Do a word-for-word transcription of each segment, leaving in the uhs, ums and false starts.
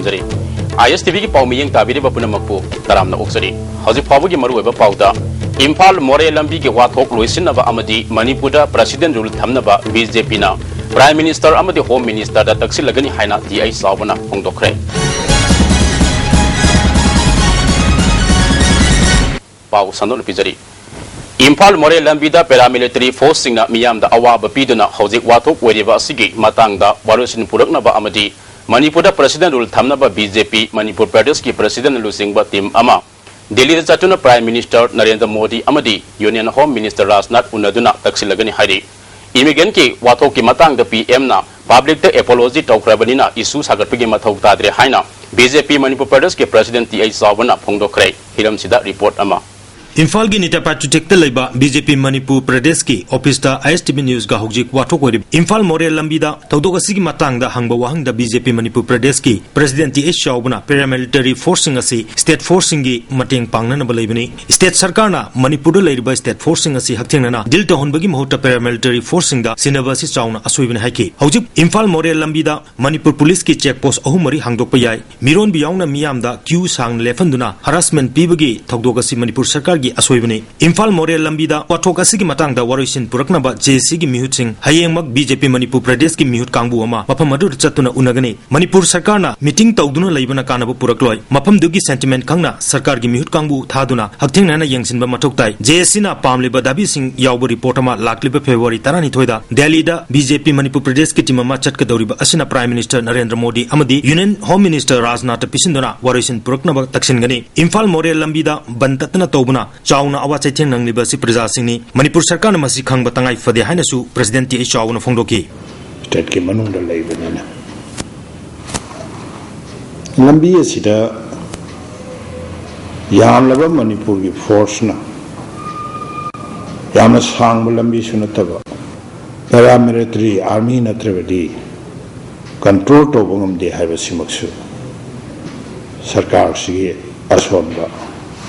ꯖꯔꯤ꯫ ꯑꯥꯏ ꯑꯦꯁ T ꯚꯤꯒꯤ ꯄꯥꯎ ꯃꯤꯠꯌꯦꯡ ꯇꯥꯕꯤꯔꯤꯕ ꯄꯨꯝꯅꯃꯛꯄꯨ ꯇꯔꯥꯝꯅ ꯑꯣꯛꯆꯔꯤ꯫ ꯍꯧꯖꯤꯛ ꯐꯥꯎꯕꯒꯤ ꯃꯔꯨꯑꯣꯏꯕ ꯄꯥꯎꯗ, ꯏꯝꯐꯥꯜ ꯃꯣꯔꯦ ꯂꯝꯕꯤꯒꯤ ꯋꯥꯊꯣꯛ ꯂꯣꯏꯁꯤꯟꯅꯕ ꯑꯃꯗꯤ ꯃꯅꯤꯄꯨꯔꯗ President Rule ꯊꯝꯅꯕ ꯕꯤ ꯖꯦ ꯄꯤꯅ Prime Minister ꯑꯃꯗꯤ Home Ministerꯗ ꯇꯛꯁꯤꯜꯂꯒꯅꯤ ꯍꯥꯏꯅ ꯇꯤ ꯑꯩꯆ ꯆꯥꯎꯕꯅ ꯐꯣꯡꯗꯣꯛꯈ꯭ꯔꯦ꯫ ꯄꯥꯎ ꯁꯟꯗꯣꯛꯅ ꯄꯤꯖꯔꯤ꯫ ꯏꯝꯐꯥꯜ ꯃꯣꯔꯦ ꯂꯝꯕꯤꯗ paramilitary forceꯁꯤꯡꯅ ꯃꯤꯌꯥꯝꯗ ꯑꯋꯥꯕ ꯄꯤꯗꯨꯅ ꯍꯧꯖꯤꯛ ꯋꯥꯊꯣꯛ ꯑꯣꯏꯔꯤꯕ ꯑꯁꯤꯒꯤ ꯃꯇꯥꯡꯗ ꯋꯥꯔꯣꯏꯁꯤꯟ ꯄꯨꯔꯛꯅꯕ ꯑꯃꯗꯤ ꯃꯅꯤꯄꯨꯔꯗ President Rule ꯊꯝꯅꯕ ꯕꯤ ꯖꯦ ꯄꯤ ꯃꯅꯤꯄꯨꯔ ꯄ꯭ꯔꯗꯦꯁꯀꯤ President ꯂꯨꯆꯤꯡꯕ team ꯑꯃ ꯗꯤꯜꯂꯤꯗ ꯆꯠꯇꯨꯅ Prime Minister ꯅꯔꯦꯟꯗ꯭ꯔ ꯃꯣꯗꯤ ꯑꯃꯗꯤ Union Home Minister ꯔꯥꯖꯅꯥꯊ ꯎꯅꯗꯨꯅ ꯇꯛꯁꯤꯜꯂꯒꯅꯤ ꯍꯥꯏꯔꯤ꯫ Immigrantꯀꯤ ꯋꯥꯊꯣꯛꯀꯤ ꯃꯇꯥꯡꯗ ꯄꯤ ꯑꯦꯝꯅ publicꯇ apology ꯇꯧꯈ꯭ꯔꯕꯅꯤꯅ issue ꯁꯥꯒꯠꯄꯒꯤ ꯃꯊꯧ ꯇꯥꯗ꯭ꯔꯦ ꯍꯥꯏꯅ ꯕꯤ ꯖꯦ ꯄꯤ ꯃꯅꯤꯄꯨꯔ ꯄ꯭ꯔꯗꯦꯁꯀꯤ President ꯇꯤ ꯑꯩꯆ ꯆꯥꯎꯕꯅ ꯐꯣꯡꯗꯣꯛꯈ꯭ꯔꯦ꯫ ꯍꯤꯔꯝꯁꯤꯗ report ꯑꯃ꯫ ꯏꯝꯐꯥꯜꯒꯤ ꯅꯤꯇꯥ ꯄꯥꯇ꯭ꯔꯤꯇꯦꯛꯇ ꯂꯩꯕ ꯕꯤ ꯖꯦ ꯄꯤ ꯃꯅꯤꯄꯨꯔ ꯄ꯭ꯔꯗꯦꯁꯀꯤ officeꯇ ꯑꯥꯏ ꯑꯦꯁ ꯇꯤ ꯚꯤ ꯅ꯭ꯌꯨꯁꯀ ꯍꯧꯖꯤꯛ ꯋꯥꯊꯣꯛ ꯑꯣꯏꯔꯤꯕ ꯏꯝꯐꯥꯜ ꯃꯣꯔꯦ ꯂꯝꯕꯤꯗ ꯊꯧꯗꯣꯛ ꯑꯁꯤꯒꯤ ꯃꯇꯥꯡꯗ ꯍꯪꯕ ꯋꯥꯍꯪꯗ ꯕꯤ ꯖꯦ ꯄꯤ ꯃꯅꯤꯄꯨꯔ ꯄ꯭ꯔꯗꯦꯁꯀꯤ President ꯇꯤ ꯑꯩꯆ ꯆꯥꯎꯕꯅ paramilitary forceꯁꯤꯡ ꯑꯁꯤ state forceꯁꯤꯡꯒꯤ ꯃꯇꯦꯡ ꯄꯥꯡꯅꯅꯕ ꯂꯩꯕꯅꯤ꯫ State ꯁꯔꯀꯥꯔꯅ ꯃꯅꯤꯄꯨꯔꯗ ꯂꯩꯔꯤꯕ state forceꯁꯤꯡ ꯑꯁꯤ ꯍꯛꯊꯦꯡꯅꯅ deal ꯇꯧꯍꯟꯕꯒꯤ ꯃꯍꯨꯠꯇ paramilitary forceꯁꯤꯡꯗ ꯁꯤꯟꯅꯕ ꯑꯁꯤ ꯆꯥꯎꯅ ꯑꯁꯣꯏꯕꯅꯤ ꯍꯥꯏꯈꯤ꯫ ꯍꯧꯖꯤꯛ ꯏꯝꯐꯥꯜ ꯃꯣꯔꯦ ꯂꯝꯕꯤꯗ ꯃꯅꯤꯄꯨꯔ ꯄꯨꯂꯤꯁꯀꯤ check post ꯑꯍꯨꯝ ꯃꯔꯤ ꯍꯥꯡꯗꯣꯛꯄ ꯌꯥꯏ꯫ ꯃꯤꯔꯣꯟꯕ ꯌꯥꯎꯅ ꯃꯤꯌꯥꯝꯗ queue ꯁꯥꯡꯅ ꯂꯦꯞꯍꯟꯗꯨꯅ harassment ꯄꯤꯕꯒꯤ ꯊꯧꯗꯣꯛ ꯑꯁꯤ ꯃꯅꯤꯄꯨꯔ ꯁꯔꯀꯥꯔꯒꯤ ꯑꯁꯣꯏꯕꯅꯤ꯫ ꯏꯝꯐꯥꯜ ꯃꯣꯔꯦ ꯂꯝꯕꯤꯗ ꯋꯥꯊꯣꯛ ꯑꯁꯤꯒꯤ ꯃꯇꯥꯡꯗ ꯋꯥꯔꯣꯏꯁꯤꯟ ꯄꯨꯔꯛꯅꯕ ꯖꯦ ꯑꯦ ꯁꯤꯒꯤ ꯃꯤꯍꯨꯠꯁꯤꯡ ꯍꯌꯦꯡꯃꯛ ꯕꯤ ꯖꯦ ꯄꯤ ꯃꯅꯤꯄꯨꯔ ꯄ꯭ꯔꯗꯦꯁꯀꯤ ꯃꯤꯍꯨꯠ ꯀꯥꯡꯕꯨ ꯑꯃ ꯃꯐꯝ ꯑꯗꯨꯗ ꯆꯠꯇꯨꯅ ꯎꯅꯒꯅꯤ꯫ ꯃꯅꯤꯄꯨꯔ ꯁꯔꯀꯥꯔꯅ meeting ꯇꯧꯗꯨꯅ ꯂꯩꯕꯅ ꯀꯥꯟꯅꯕ ꯄꯨꯔꯛꯂꯣꯏ꯫ ꯃꯐꯝꯗꯨꯒꯤ sentiment ꯈꯪꯅ ꯁꯔꯀꯥꯔꯒꯤ ꯃꯤꯍꯨꯠ ꯀꯥꯡꯕꯨ ꯊꯥꯗꯨꯅ ꯍꯛꯊꯦꯡꯅꯅ ꯌꯦꯡꯁꯤꯟꯕ ꯃꯊꯧ ꯇꯥꯏ꯫ ꯖꯦ ꯑꯦ ꯁꯤꯅ ꯄꯥꯝꯂꯤꯕ ꯗꯥꯕꯤꯁꯤꯡ ꯌꯥꯎꯕ report ꯑꯃ ꯂꯥꯛꯂꯤꯕ ꯐꯦꯕ꯭ꯔꯨꯋꯥꯔꯤ ꯇꯔꯥꯅꯤꯊꯣꯏꯗ ꯗꯦꯜꯂꯤꯗ ꯕꯤ ꯖꯦ ꯄꯤ ꯃꯅꯤꯄꯨꯔ ꯄ꯭ꯔꯗꯦꯁꯀꯤ team ꯑꯃ ꯆꯠꯀꯗꯧꯔꯤꯕ ꯑꯁꯤꯅ Prime Minister ꯅꯔꯦꯟꯗ꯭ꯔ ꯃꯣꯗꯤ ꯑꯃꯗꯤ Union Home Minister ꯔꯥꯖꯅꯥꯊꯇ ꯄꯤꯁꯤꯟꯗꯨꯅ ꯋꯥꯔꯣꯏꯁꯤꯟ ꯄꯨꯔꯛꯅꯕ ꯇꯛꯁꯤꯟꯒꯅꯤ꯫ ꯏꯝꯐꯥꯜ ꯃꯣꯔꯦ ꯂꯝꯕꯤꯗ ꯕꯟ ꯇꯠꯇꯅ ꯇꯧꯕꯅ ꯆꯥꯎꯅ ꯑꯋꯥ ꯆꯩꯊꯦꯡ ꯅꯪꯂꯤꯕ ꯑꯁꯤ ꯄ꯭ꯔꯖꯥꯁꯤꯡꯅꯤ꯫ ꯃꯅꯤꯄꯨꯔ ꯁꯔꯀꯥꯔꯅ ꯃꯁꯤ ꯈꯪꯕ ꯇꯉꯥꯏ ꯐꯗꯦ ꯍꯥꯏꯅꯁꯨ President ꯇꯤ ꯑꯩꯆ ꯆꯥꯎꯕꯅ ꯐꯣꯡꯗꯣꯛꯈꯤ꯫ Stateꯀꯤ ꯃꯅꯨꯡꯗ ꯂꯩꯕꯅꯤꯅ ꯂꯝꯕꯤ ꯑꯁꯤꯗ ꯌꯥꯝꯂꯕ ꯃꯅꯤꯄꯨꯔꯒꯤ forceꯅ ꯌꯥꯝꯅ ꯁꯥꯡꯕ ꯂꯝꯕꯤꯁꯨ ꯅꯠꯇꯕ paramilitary army ꯅꯠꯇ꯭ꯔꯕꯗꯤ control ꯇꯧꯕ ꯉꯝꯗꯦ ꯍꯥꯏꯕꯁꯤꯃꯛꯁꯨ ꯁꯔꯀꯥꯔꯁꯤꯒꯤ ꯑꯁꯣꯟꯕ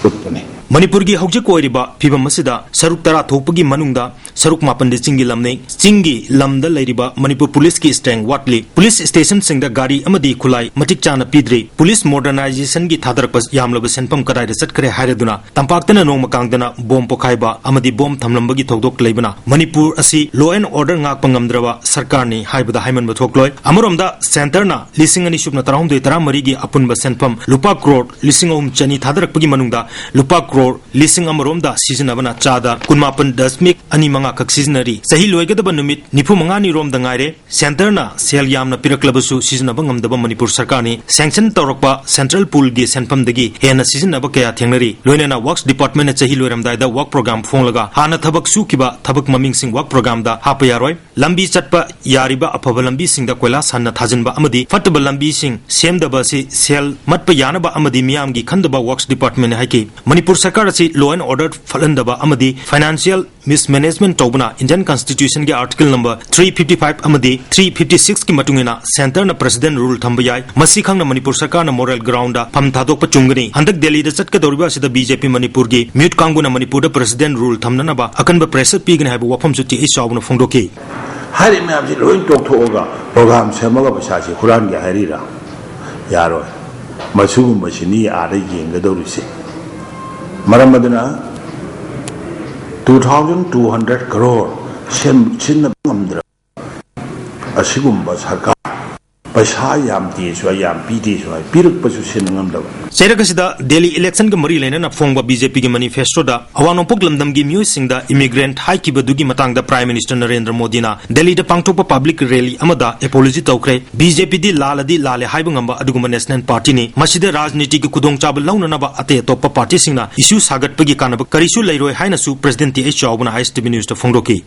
ꯎꯠꯄꯅꯤ꯫ ꯃꯅꯤꯄꯨꯔꯒꯤ ꯍꯧꯖꯤꯛ ꯑꯣꯏꯔꯤꯕ ꯐꯤꯕꯝ ꯑꯁꯤꯗ ꯁꯔꯨꯛ ꯇꯔꯥ ꯊꯣꯛꯄꯒꯤ ꯃꯅꯨꯡꯗ ꯁꯔꯨꯛ ꯃꯥꯄꯟꯗꯤ ꯆꯤꯡꯒꯤ ꯂꯝꯅꯤ꯫ ꯆꯤꯡꯒꯤ ꯂꯝꯗ ꯂꯩꯔꯤꯕ ꯃꯅꯤꯄꯨꯔ ꯄꯨꯂꯤꯁꯀꯤ strength ꯋꯥꯠꯂꯤ꯫ ꯄꯨꯂꯤꯁ ꯁ꯭ꯇꯦꯁꯟꯁꯤꯡꯗ ꯒꯥꯔꯤ ꯑꯃꯗꯤ ꯈꯨꯠꯂꯥꯏ ꯃꯇꯤꯛ ꯆꯥꯅ ꯄꯤꯗ꯭ꯔꯤ꯫ ꯄꯨꯂꯤꯁ modernizationꯒꯤ ꯊꯥꯗꯔꯛꯄ ꯌꯥꯝꯂꯕ ꯁꯦꯟꯐꯝ ꯀꯗꯥꯏꯗ ꯆꯠꯈ꯭ꯔꯦ ꯍꯥꯏꯔꯗꯨꯅ ꯇꯝꯄꯥꯛꯇꯅ ꯅꯣꯡꯃ ꯀꯥꯡꯗꯅ ꯕꯣꯝ ꯄꯣꯈꯥꯏꯕ ꯑꯃꯗꯤ ꯕꯣꯝ ꯊꯝꯂꯝꯕꯒꯤ ꯊꯧꯗꯣꯛ ꯂꯩꯕꯅ ꯃꯅꯤꯄꯨꯔ ꯑꯁꯤ law and order ꯉꯥꯛꯄ ꯉꯝꯗ꯭ꯔꯕ ꯁꯔꯀꯥꯔꯅꯤ ꯍꯥꯏꯕꯗ ꯍꯥꯏꯃꯟꯕ ꯊꯣꯛꯂꯣꯏ꯫ ꯑꯃꯔꯣꯝꯗ ꯁꯦꯟꯇꯔꯅ ꯂꯤꯁꯤꯡ ꯑꯅꯤ ꯁꯨꯞꯅ ꯇꯔꯥꯍꯨꯝꯗꯣꯏ ꯇꯔꯥꯃꯔꯤꯒꯤ ꯑꯄꯨꯟꯕ ꯁꯦꯟꯐꯝ ꯂꯨꯄꯥ ꯀ꯭ꯔꯣꯔ ꯂꯤꯁꯤꯡ ꯑꯍꯨꯝ ꯆꯅꯤ ꯊꯥꯗꯔꯛꯄꯒꯤ ꯃꯅꯨꯡꯗ ꯂꯨꯄꯥ ꯀ꯭ꯔꯣꯔ ꯂꯤꯁꯤꯡ ꯑꯃꯔꯣꯝꯗ ꯁꯤꯖꯤꯟꯅꯕꯅ ꯆꯥꯗ ꯀꯨꯟꯃꯥꯄꯟ ꯗꯁꯃꯤꯛ ꯑꯅꯤ ꯃꯉꯥ ꯈꯛ ꯁꯤꯖꯤꯟꯅꯔꯤ꯫ ꯆꯍꯤ ꯂꯣꯏꯒꯗꯕ ꯅꯨꯃꯤꯠ ꯅꯤꯐꯨ ꯃꯉꯥꯅꯤ ꯔꯣꯝꯗ ꯉꯥꯏꯔꯦ꯫ ꯁꯦꯟꯇꯔꯅ ꯁꯦꯜ ꯌꯥꯝꯅ ꯄꯤꯔꯛꯂꯕꯁꯨ ꯁꯤꯖꯤꯟꯅꯕ ꯉꯝꯗꯕ ꯃꯅꯤꯄꯨꯔ ꯁꯔꯀꯥꯔꯅꯤ꯫ Sanction ꯇꯧꯔꯛꯄ central poolꯒꯤ ꯁꯦꯟꯐꯝꯗꯒꯤ ꯍꯦꯟꯅ ꯁꯤꯖꯤꯟꯅꯕ ꯀꯌꯥ ꯊꯦꯡꯅꯔꯤ꯫ ꯂꯣꯏꯅꯅ Works Departmentꯅ ꯆꯍꯤ ꯂꯣꯏꯔꯝꯗꯥꯏꯗ work program ꯐꯣꯡꯂꯒ ꯍꯥꯟꯅ ꯊꯕꯛ ꯁꯨꯈꯤꯕ ꯊꯕꯛ ꯃꯃꯤꯡꯁꯤꯡ work programꯗ ꯍꯥꯞꯄ ꯌꯥꯔꯣꯏ꯫ ꯂꯝꯕꯤ ꯆꯠꯄ ꯌꯥꯔꯤꯕ ꯑꯐꯕ ꯂꯝꯕꯤꯁꯤꯡꯗ ꯀꯣꯏꯂꯥꯁ ꯍꯟꯅ ꯊꯥꯖꯤꯟꯕ ꯑꯃꯗꯤ ꯐꯠꯇꯕ ꯂꯝꯕꯤꯁꯤꯡ ꯁꯦꯝꯗꯕ ꯑꯁꯤ ꯁꯦꯜ ꯃꯠꯄ ꯌꯥꯅꯕ ꯑꯃꯗꯤ ꯃꯤꯌꯥꯝꯒꯤ ꯈꯟꯗꯕ Works Departmentꯅ ꯍꯥꯏꯈꯤ꯫ ꯃꯅꯤꯄꯨꯔ ꯁꯔꯀꯥꯔ ꯑꯁꯤ law and order ꯐꯠꯍꯟꯗꯕ ꯑꯃꯗꯤ financial mismanagement ꯇꯧꯕꯅ Indian Constitutionꯒꯤ Article number three fifty five ꯑꯃꯗꯤ three fifty sixꯀꯤ ꯃꯇꯨꯡ ꯏꯟꯅ ꯁꯦꯟꯇꯔꯅ President rule ꯊꯝꯕ ꯌꯥꯏ꯫ ꯃꯁꯤ ꯈꯪꯅ ꯃꯅꯤꯄꯨꯔ ꯁꯔꯀꯥꯔꯅ moral groundꯗ ꯐꯝ ꯊꯥꯗꯣꯛꯄ ꯆꯨꯝꯒꯅꯤ꯫ ꯍꯟꯗꯛ ꯗꯦꯜꯂꯤꯗ ꯆꯠꯀꯗꯧꯔꯤꯕ ꯑꯁꯤꯗ BJP ꯃꯅꯤꯄꯨꯔꯒꯤ ꯃꯤꯍꯨꯠ ꯀꯥꯡꯕꯨꯅ ꯃꯅꯤꯄꯨꯔꯗ President rule ꯊꯝꯅꯅꯕ ꯑꯀꯟꯕ pressure ꯄꯤꯒꯅꯤ ꯍꯥꯏꯕ ꯋꯥꯐꯝꯁꯨ ꯇꯤ ꯑꯩꯆ ꯆꯥꯎꯕꯅ ꯐꯣꯡꯗꯣꯛꯈꯤ꯫ ꯍꯥꯏꯔꯤꯕ ꯃꯌꯥꯝꯁꯤ ꯂꯣꯏ ꯇꯣꯛꯊꯣꯛꯑꯒ program ꯁꯦꯝꯃꯒ ꯄꯩꯁꯥꯁꯤ ꯍꯨꯔꯥꯟꯒꯦ ꯍꯥꯏꯔꯤꯔꯥ? ꯌꯥꯔꯣꯏ꯫ ꯃꯁꯤꯒꯨꯝꯕꯁꯤꯅꯤ ꯑꯥꯗ ꯌꯦꯡꯒꯗꯧꯔꯤꯁꯦ꯫ ꯃꯔꯝ ꯑꯗꯨꯅ two thousand two hundred crore ꯁꯦꯝ-, ꯁꯤꯖꯤꯟꯅꯕ ꯉꯝꯗ꯭ꯔꯕ ꯑꯁꯤꯒꯨꯝꯕ ꯁꯔꯀꯥꯔ, ꯄꯩꯁꯥ ꯌꯥꯝ ꯄꯤꯁꯨ ꯍꯥꯏ, ꯌꯥꯝ ꯄꯤꯗꯦꯁꯨ ꯍꯥꯏ, ꯄꯤꯔꯛꯄꯁꯨ ꯁꯤꯟꯕ ꯉꯝꯗꯕ꯫ ꯆꯩꯔꯛ ꯑꯁꯤꯗ ꯗꯦꯜꯂꯤ electionꯒ ꯃꯔꯤ ꯂꯩꯅꯅ ꯐꯣꯡꯕ BJPꯒꯤ manifestoꯗ ꯑꯋꯥꯡ ꯅꯣꯡꯄꯣꯛ ꯂꯝꯗꯝꯒꯤ ꯃꯤꯑꯣꯏꯁꯤꯡꯗ immigrant ꯍꯥꯏꯈꯤꯕꯗꯨꯒꯤ ꯃꯇꯥꯡꯗ Prime Minister ꯅꯔꯦꯟꯗ꯭ꯔ ꯃꯣꯗꯤꯅ ꯗꯦꯜꯂꯤꯗ ꯄꯥꯡꯊꯣꯛꯄ public rally ꯑꯃꯗ apology ꯇꯧꯈ꯭ꯔꯦ꯫ BJPꯗꯤ ꯂꯥꯜꯂꯗꯤ ꯂꯥꯜꯂꯦ ꯍꯥꯏꯕ ꯉꯝꯕ ꯑꯗꯨꯒꯨꯝꯕ national partyꯅꯤ꯫ ꯃꯁꯤꯗ ꯔꯥꯖꯅꯤꯇꯤꯒꯤ ꯈꯨꯗꯣꯡꯆꯥꯕ ꯂꯧꯅꯅꯕ ꯑꯇꯩ ꯑꯇꯣꯞꯄ partyꯁꯤꯡꯅ issue ꯁꯥꯒꯠꯄꯒꯤ ꯀꯥꯟꯅꯕ ꯀꯔꯤꯁꯨ ꯂꯩꯔꯣꯏ ꯍꯥꯏꯅꯁꯨ President ꯇꯤ ꯑꯩꯆ ꯆꯥꯎꯕꯅ ISTV Newsꯇ ꯐꯣꯡꯗꯣꯛꯈꯤ꯫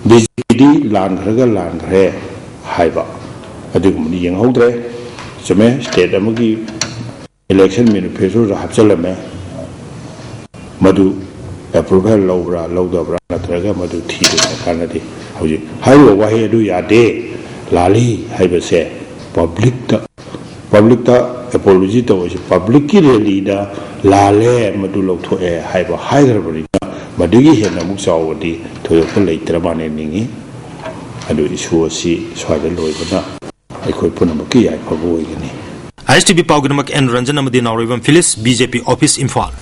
BJPꯗꯤ ꯂꯥꯟꯈ꯭ꯔꯒ ꯂꯥꯟꯈ꯭ꯔꯦ ꯍꯥꯏꯕ ꯑꯗꯨꯒꯨꯝꯕꯗꯤ ꯌꯦꯡꯍꯧꯗ꯭ꯔꯦ꯫ ꯆꯨꯝꯃꯦ, state ꯑꯃꯒꯤ election manifestoꯗ ꯍꯥꯞꯆꯤꯜꯂꯝꯃꯦ꯫ ꯃꯗꯨ approval ꯂꯧꯕ꯭ꯔꯥ ꯂꯧꯗꯕ꯭ꯔꯥ ꯅꯠꯇ꯭ꯔꯒ ꯃꯗꯨ ꯊꯤꯗꯅ ꯀꯥꯟꯅꯗꯦ꯫ ꯍꯧꯖꯤꯛ ꯍꯥꯏꯔꯤꯕ ꯋꯥꯍꯩ ꯑꯗꯨ ꯌꯥꯗꯦ, ꯂꯥꯜꯂꯤ ꯍꯥꯏꯕꯁꯦ publicꯇ, publicꯇ ꯑꯦꯄꯣꯂꯣꯖꯤ ꯇꯧꯕꯁꯤ ꯄꯕ꯭ꯂꯤꯛꯀꯤ ꯔꯦꯂꯤꯗ ꯂꯥꯜꯂꯦ, ꯃꯗꯨ ꯂꯧꯊꯣꯛꯑꯦ ꯍꯥꯏꯕ ꯍꯥꯏꯈ꯭ꯔꯕꯅꯤꯅ, ꯃꯗꯨꯒꯤ ꯍꯦꯟꯅ ꯑꯃꯨꯛ ꯆꯥꯎꯕꯗꯤ ꯊꯣꯏꯗꯣꯛꯄ ꯂꯩꯇ꯭ꯔ ꯃꯥꯜꯂꯦ ꯅꯤꯡꯏ꯫ ꯑꯗꯨ ꯏꯁꯨ ꯑꯁꯤ ꯁ꯭ꯋꯥꯏꯗ ꯂꯣꯏꯕꯅ ꯑꯩꯈꯣꯏ ꯄꯨꯝꯅꯃꯛꯀꯤ ꯌꯥꯏꯐꯕ ꯑꯣꯏꯒꯅꯤ꯫ ꯑꯥꯏ ꯑꯦꯁ ꯇꯤ ꯚꯤ ꯄꯥꯎꯒꯤꯗꯃꯛ ꯑꯦꯟ ꯔꯟꯖꯟ ꯑꯃꯗꯤ ꯅꯥꯎꯔꯩꯕꯝ ꯐꯤꯂꯤꯁ, B J P office, Imphal.